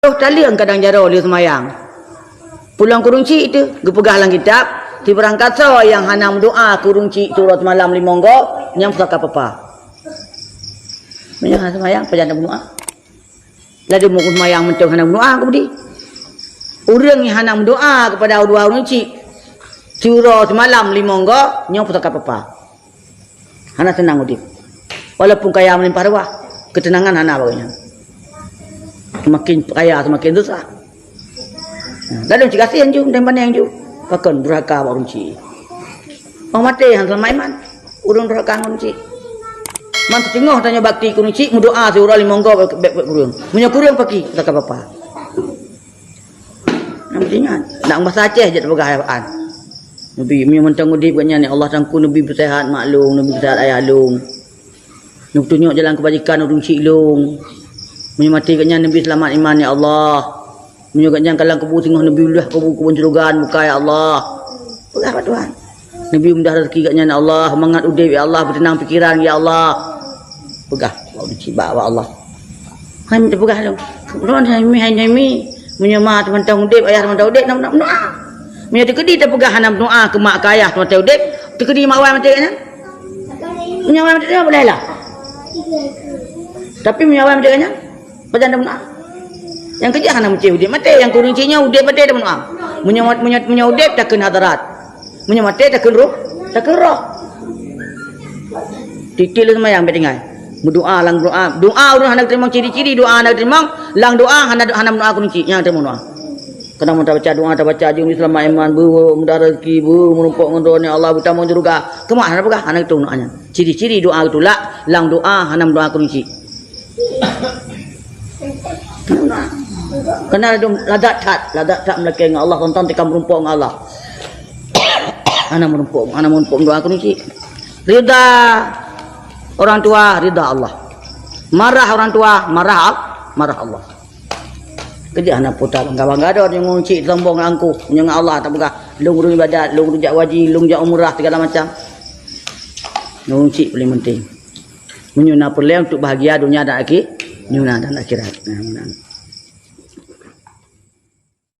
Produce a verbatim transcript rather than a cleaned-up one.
Roh taleueng kadang jaroe lheueh seumayang. Pulang keu ureueng chik teuh, geupeugah lam kitab, sibarang kasoe nyang hana meudoa keu ureueng chik siuroe seumalam limong goe, nyan pusaka papa. Meunyoe hana seumayang, pajan na meudoa? Ladôm ureueng seumayang mantong hana meudoa, keubudi. Ureueng nyang hana meudoa keupada dua ureueng chik siuroe seumalam limong goe, nyoe pusaka papa. Hana seunang udép. Walaupun kaya meulimpah ruah, keuteunangan hana bak gobnyan. Seumaken kaya, seumaken susah. Nah, ladôm cit gasien ju, dan paneng ju. Pakon durhaka bak ureueng chik. Orang maté hana seulamat iman. Ureueng durhaka ngon ureueng chik. Man siteungoh tanyoe bakti keu ureueng chik, meudoa siuroe limong goe bèk, bèk, bèk kureueng. Meunyoe kureueng paki, pusaka papa. Nyang penting nyan, lam bahasa Aceh jeuet peugah ayat Quran. Nabi, meunyoe mantong udép gobnyan, ya Allah, Teungku, neubi peusehat mak lôn, neubi peusehat ayah lôn. Neutunyok jalan keubajikan ureueng chik lôn. Meunyoe maté gobnyan, neubi seulamat iman, ya Allah. Meunyoe gobnyan ka lam kubu singoh, neubi ulah kubu keubeuen syeuruga neubuka, ya Allah. Peugah bak Tuhan. Neubi mudah rezeki gobnyan, ya Allah. Mangat udép, ya Allah. Beuteunang pikeran, ya Allah. Peugah bak ureueng chik, bak, bak Allah. Han teupeugah lom. Lôn hai mi, hai mi. Meunyoe ma teumantong udép, ayah teumantong udép, na, na, na. Meunyoe teukeudi teupeugah hana meudoa keu mak keu ayah teumantong udép, teukeudi mak awai maté nyan? Meunyoe awai maté nyan boleh lah. Tapi meunyoe awai maté nyan, pajan na meudoa? Nyang keujak hana meucéh udép maté, nyang keu ureueng chik nyoe udép maté na meudoa. Meunyoe, meunyoe, meunyoe udép takheun hadarat. Meunyoe maté takheun roh, takheun roh. Tiep-tiep lheueh seumayang bèk tinggai. Meudoa lam doa. Doa ureueng hana geuteurimong, ciri-ciri doa hana geuteurimong, lam doa hana, hana meudoa keu ureueng chik, nyan teurimong doa. Kadang meunyoe tabaca doa, tabaca jeuem seulamat iman, beu mudah rezeki, beu meurumpok ngon droeneuh Allah, beutamong syeuruga. Keumat hana peugah, hana geuteurimong doa nyan. Ciri-ciri doa geutulak, lam doa hana meudoa keu ureueng chik. Karena ladôm ladat that, ladat that meulakèe ngon Allah, tonton tikam meurumpok ngon Allah. Hana meurumpok, hana meurumpok meudoa keu ureueng chik. Ridha orang tua, ridha Allah. Marah orang tua, marah Al-, marah Allah. Keujak hana puta bangga-bangga droe ngon ureueng chik, sombong ngon angkuh, ngon Allah tapeugah, lôn ureueng ibadat, lôn ureueng jak haji, lôn jak umrah, segala macam. Ngon ureueng chik paling penting. Meunyoe na peureulèe untuk bahagia dunia dan akhi-, dunia dan akhirat. Nah, meunan.